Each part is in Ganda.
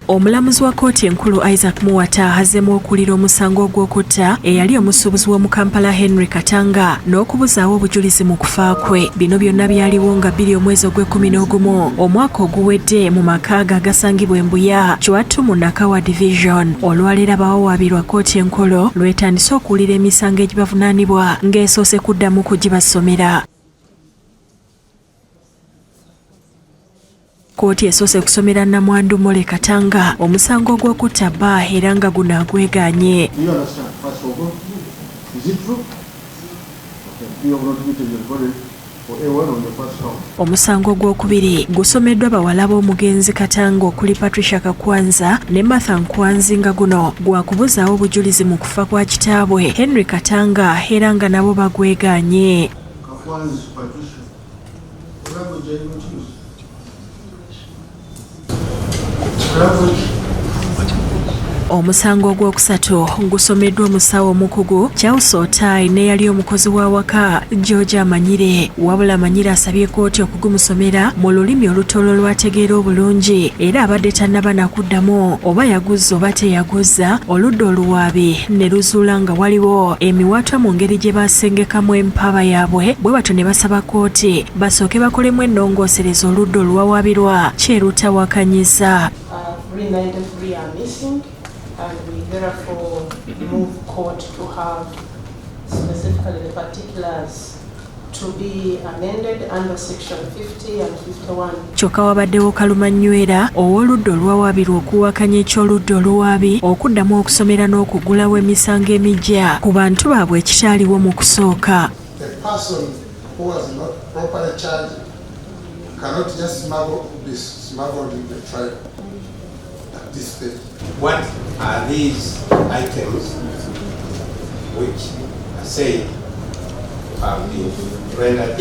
Omulamuzi wa kkooti enkulu Isaac Muwata azzeemu okuwulira omusango ogw'okutta eyali omusuubuzi w'omu Kampala Henry Katanga n'okubuzaawo obujulizi mu kufa kwe. Bino byonna byaliwo nga bbiri omwezi ogw'ekkumi n'ogumu omwaka oguwedde mu maka ge agasangibwa e Mbuya, Kiwattu mu Nakawa Division. Olwaleero abawawaabirwa kkooti enkulu lw'etandise okuwulira emisango egibavunaanibwa ng'esoose kuddamu kugibasomera. Kkooti esoose kusomera Nnamwandu Molly Katanga omusango ogw'okutta bba era nga guno agwegaanye. Omusango ogwokubiri gusomeddwa bawala b'omugenzi Katanga okuli Patricia Kakwanza ne Martha Nkwanzi nga guno gwakubuzaawo obujulizi mu kufa kwa kitaabwe Henry Katanga era nga nabo bagwegaanye. Omusango ogwokusatu gusomeddwa omusawo omukugu Charles Otai n'eyali omukozi w'awaka George Amanyire. Wabula Amanyire asabye kkooti okugumusomera mu lulimi Olutooro lw'ategeera obulungi era abadde tannaba na kuddamu oba yaguzza oba teyaguzza, oludda oluwaabi ne luzuula nga waliwo emiwaatwa mu ngeri gye baasengekamu empaaba yaabwe bwe batyo ne basaba kkooti basooke bakolemu ennongoosereza oludda oluwawaabirwa kyerutawakanyiza. 393 are missing and we therefore move court to have specifically the particulars to be amended under section 50 and 51. Kyokka wabaddewo kalumanywera ow'oludda oluwawaabirwa okuwakanya eky'oludda oluwaabi okuddamu okusomera n'okuggulawo emisango emiggya ku bantu baabwe ekitaaliwo mu kusooka. A person who was not properly charged cannot just be smuggled in the trial at this stage. What are these items which are said to have been rendered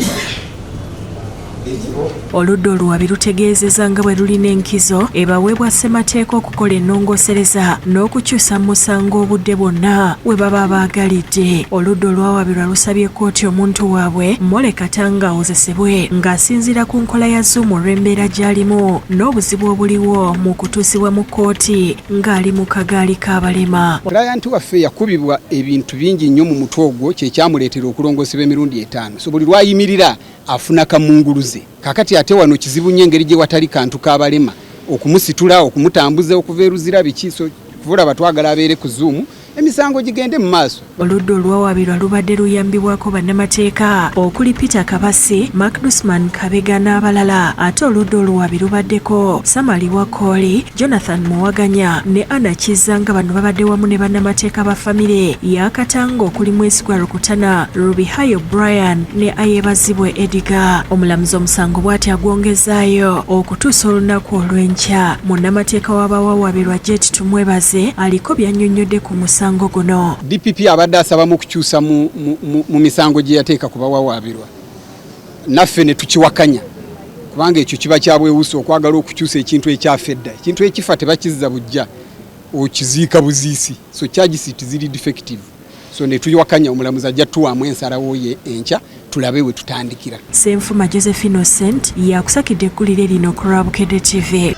eligible? Oludda oluwabi lutegeezezza nga bwe lulina enkizo ebaweebwa ssemateeka okukola ennongoosereza n'okukyusa mu musango obudde bwonna we baba baagalidde. Oludda olwawabirwa lusabye kkooti omuntu waabwe Molly Katanga awozesebwe ng'asinziira ku nkola ya Zoom olw'embeera gy'alimu n'obuzibu obuliwo mu kutuusibwa mu kkooti ng'ali mu kagaali k'abalema. Client waffe yakubibwa ebintu bingi nnyo mu mutwe ogwo kye kyamuleetera okulongoosebwa emirundi etaano. So buli lw'ayimirira afuna kamunguluze. Kaakati ate wano kizibu nnyo engeri gye watali kantu k'abalema okumusitula, okumutambuza okuva e Luzira biki, so kuva olaba twagala abeere ku Zoom emisango gigende mu maaso. Oludda oluwawaabirwa lubadde luyambibwako bannamateeka okuli Peter Kabasi, Macdusman Kabega n'abalala, ate oludda oluwaabi lubaddeko Samali Wakooli, Jonathan Muwaganya ne Anna Kizza nga bano babadde wamu ne bannamateeka ba famire ya Katanga okuli Mwesigwa Rukutana, Rubihayo Brian ne Ayebazibwe Edgar. Omulamuzi omusango bw'atyo agwongezaayo okutuusa olunaku olw'enkya. Munnamateeka w'abawawaabirwa Jet Tumwebaze aliko by'annyonnyodde ku musango guno. DPP abadde asabamu okukyusa mu misango gye yateeka ku bawawaabirwa, naffe ne tukiwakanya kubanga ekyo kiba kya bwewusi okwagala okukyusa ekintu ekyafa edda. Ekintu ekifa tebakizza bujja, okiziika buziisi, so charges ziri defective, so ne tuwakanya. Omulamuzi ajja tuwaamu ensalawo ye enkya tulabe we tutandikira. Senfuma Josephine Innocent yakusakidde eggulire lino ku lwa Bukedde TV.